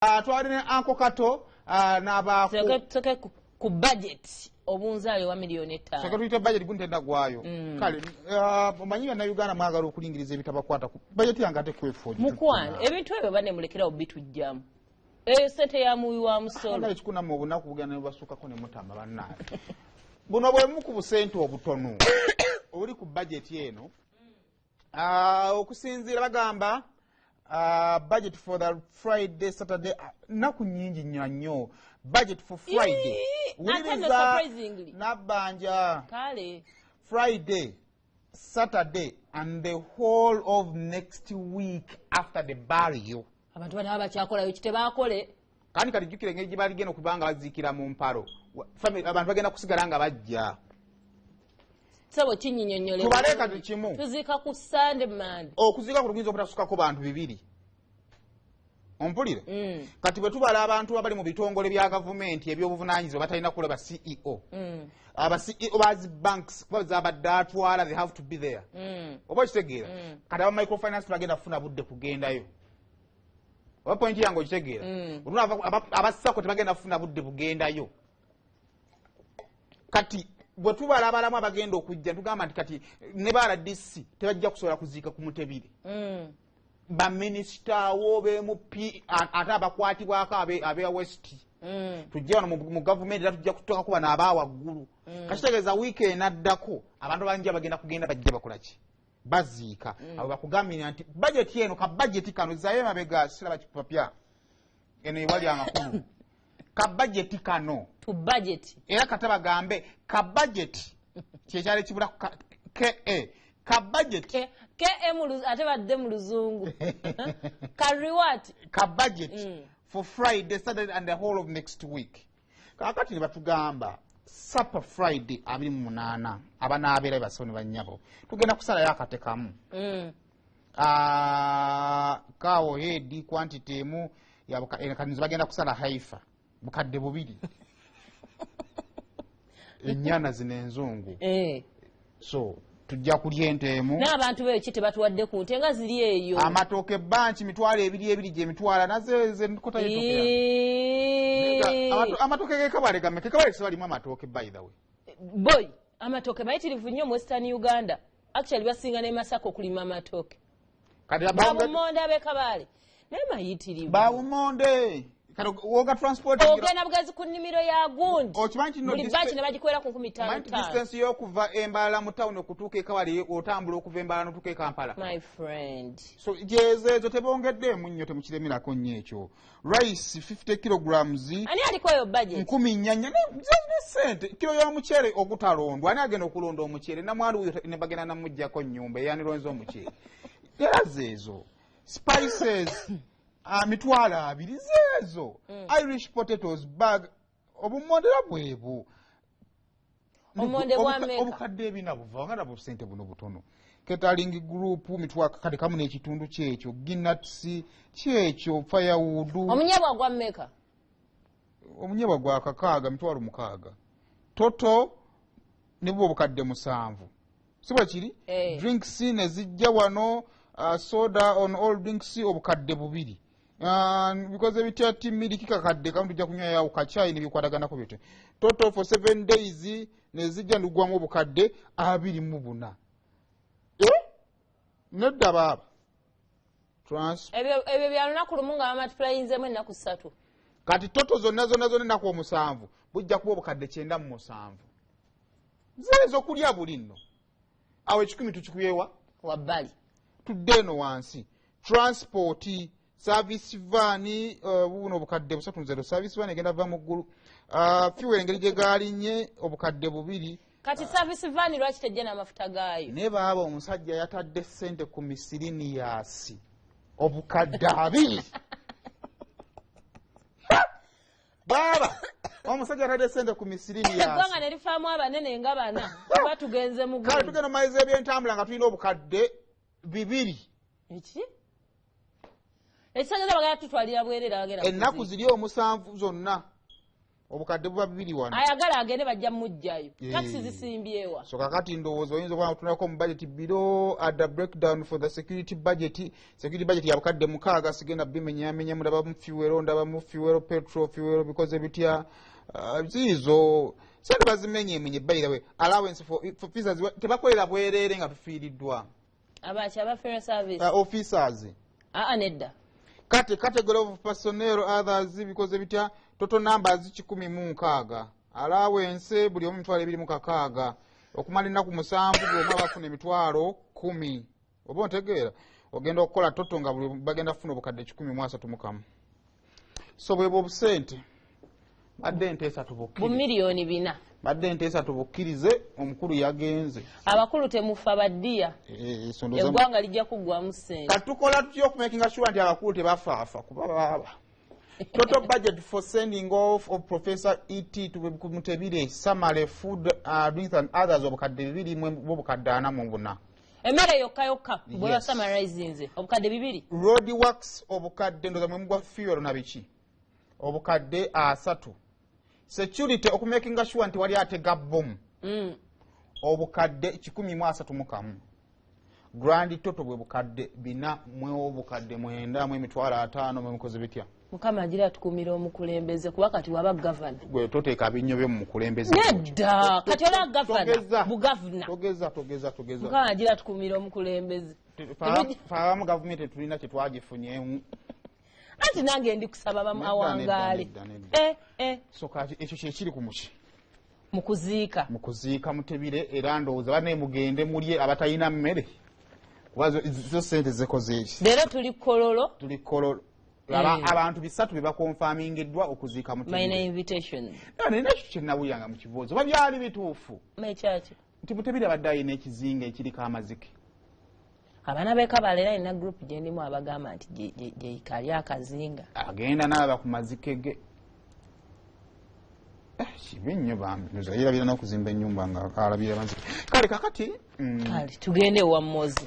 Twali ne Uncle Kato n'abaako. Tusoke ku budget, obunzaali wa miliyoni 5. Soka tuyite budget guntenda gwayo. Kale omanyi Bannayuganda mwagala okulingiriza ebitabakwata ku budget yange, ate kwefu. Mukwano, ebintu ebyo banemulekerawo bitujjamu. Eyo sente ya muwi wa musolo. Ekikunamu obunaku bugenda ne bubasukako ne mutama. Bannange, buno bwemu ku busente obutono obuli ku budget eno. Okusinziira bagamba budget for the Friday, Saturday, nnaku nnyingi nnyo nnyo. Budget for Friday. Ii, ate no Wuliriza, surprisingly. Nabbanja. Kale. Friday, Saturday and the whole of next week after the burial. Abantu banaba bakyakolayo kitebakole. Kandi kati jjukira engeri gye baligenda okuba nga baziikira mu mpalo. Abantu bagenda kusigala nga bajja. Sebo, kinyinyonyole. Tubale kati kimu. Tuziika ku Sunday, Monday. Okuziika kuno kuyinza obutasukako bantu bibiri, ompulire? Mm. Kati bwe tubala abantu abali mu bitongole bya gavumenti ebyobuvunanyizibwa, batalina kulaba CEO, aba CEO bazi banks kuba zabadde atwala, they have to be there. Oba okitegeera? Kati aba microfinance tebagenda kufuna budde kugendayo. Oba point yange okitegeera? Abasako tebagenda kufuna budde bugendayo. Kati bwe tubala abalamu abagenda okujja, tugamba nti kati ne ba RDC tebajja kusobola kuziika ku Mutebire. Baminisitawo b'MP, ate abakwatibwako abe West. Tujja wano mu gavumenti era tujja kutuukako bano abawaggulu. Kakitegeeza wiiki enaddako abantu bangi bagenda kugenda bajja bakolaki? Baziika. Abo bakugambira nti bajeti eno, ka bajeti kano zayo emabega, siraba kipapya eno ewali amakulu, ka bajeti kano. Tu budget. Era kata bagambe ka bajeti kyekyali kibula ka ka budget. Ke ate badde mu Luzungu kariwat. Ka budget for Friday, Saturday and the whole of next week. Kakati ne batugamba supper Friday 28, abanaabeera basawo ne bannyabo, tugenda kusalayo akate kamu. Ah, cow head quantity emu kanizo bagenda kusala heifer 2000, ennyana zino enzungu. So tujja kulya ente emu. N'abantu beeyo ki tebatuwadde ku nte nga ziri eyo? Amatooke banki mitwalo ebiri ebiri, gye mitwala nazo zenkota. Amatooke gekabale game kekabale sebalimu amatooke, by the way. Boy, amatooke mayitirivu nnyo mu Western Uganda. Actually basinga ne Masaka okulima amatooke. Kati babumonde ab'ekabaale naye mayitirivu. Bawumonde kati woga transport. Ogenda bugazi ku nnimiro ya gundi. Okimanyi nti no buli baki ne bagikwera ku nkumi ttaano Omanyi nti ttaano. Distance y'okuva Embalala mu tawuni okutuuka e Kabale, otambula okuva Embalala n'otuuka e Kampala. My friend. So gyezo ezo tebongeddeemu nnyo, temukiremerako nnyo ekyo. Rice 50 kilograms. Ani aliko eyo budget? 4,000 ne sente. Kiro y'omuceere ogutalondwa, ani agenda okulonda omuceere? Namwandu wuyo ne bagenda namugjako nnyumba eyanironze omuceere. Era zeezo spices, 20,000 zeezo. Irish potatoes bag, obumondera bwebu. Obumonde bwa mmeka? Obukadde 400 buva nga nabwo sente buno butono. Catering group mitwalo kade kamu n'ekitundu kyekyo, ginats kyekyo, firewood. Omunyebwa gwa mmeka? Omunyebwa gwa kakaaga, 60,000 toto, ne buba obukadde 7, si bwe kiri? Eh. Drinks ne zijja wano, soda on all drinks 2000. Bikoze bitya? Tea, milk 1,000, tujja kunywayawo kacyayi nebikwataganako bityo. Total for 7 days nezijja ndugwamu obukadde 24. Eh? Nedda baaba. Ebyo bya lunaku lumu nga bamultiplyinzemu ennaku 3. Kati total zonna zonna zonna ennaku 7 bujja kuba obukadde 97. Zeezo kulya buli nno awo 1,000 tukikuyewa. Wabbali. Tudde eno wansi, transport service van, buno obukadde 3 nzero. Service van egenda va mu ggulu. Fuel engeri gye gaalinnye, obukadde 2. Kati service van lwaki tejja n'amafuta gaayo? Naye baaba, omusajja yatadde ssente ku miscellaneous obukadde 20. Baaba, omusajja yatadde ssente ku miscellaneous. Eggwanga ne lifaamu abanene nga bana, tuba tugenze mu Kale gundi. Tugenda omaliza ebyentambula nga tulina obukadde 200. Eki ekitegeeza bagala tutwalira bwerere, bagenda Ennaku kuziika. ziri 7 zonna. Obukadde buba 2 wano. Ayagala agende bajja mujjayo. Taxi zisimbyewa. So kakati ndowooza oyinza okuba otunulako mu budget below at the breakdown for the security budget. Security budget ya bukadde 6 sigenda bimenyamenya, mundaba fuel, ndaba mu fuel, petrol, fuel because ebitya zizo sente bazimenyemenye. By the way, allowance for officers tebakolera bwerere nga tufiiriddwa. Abaaki aba fair service? Officers. Aa nedda. Kati category of personnel others because ebitya total numbers 160. Allowance buli omu mitwalo 26. Okumala ennaku 7 buli omu abafuna emitwalo 10. Oba ontegeera ogenda okukola toto nga buli bagenda kufuna obukadde 131. So bwebwo obusente badde nteesa tubukkirize. Bu miliyoni 4. Badde nteesa tubukkirize, omukulu yagenze. Abakulu temufa baddiya. Eggwanga lijja kuggwamu ssente. Katukola tutya okumakinga sure nti abakulu tebafaafa kuba baaba. Total budget for sending off of Professor E.T. to Mutebile, summary, food, drinks and others obukadde 2 obukadde 44. Emmere yokka yokka bwe summarizinze obukadde 2. Road works obukadde ndoza mwe mugwa fuel na biki obukadde 3. Security okumakinga sure nti wali atega bomu obukadde 131. Grand total bwe bukadde 4 mwe obukadde 9 mwe emitwalo 5 mwe mukoze bitya. Mukama agira atukuumira omukulembeze kuba kati waba gavana. Gwe toteeka binnyo byo mu mukulembeze. Nedda kati ola gavana bugavana. Togeza. Mukama agira atukuumira omukulembeze. Faamu gavumenti tulina kye twagifunye. Anti nange ndi kusaba bamu awangaale. So kati ekyo kye kiri ku muki? Mu kuziika. Mu kuziika Mutebile era ndowooza banne mugende mulye abatalina mmere. Kuba zo ssente zikoze eki. Leero tuli Kololo. Tuli Kololo. Abantu 3 be bakonfamingiddwa okuziika Mutebile. Minor invitations. Nina ekyo kye nawuliranga mu kibuuzo oba byali bituufu. Ekyaki? Nti Mutebile abadde alina ekizinga ekiriko amazike. Abaana b'e Kabale era nina group gye ndimu abagamba nti gye kali akazinga. Agenda n'aba ku mazike ge. Kibi nnyo bambi. Nze yerabira n'okuzimba ennyumba nga alabira amazike. Kale kakati. Kale tugende ewa Mozi.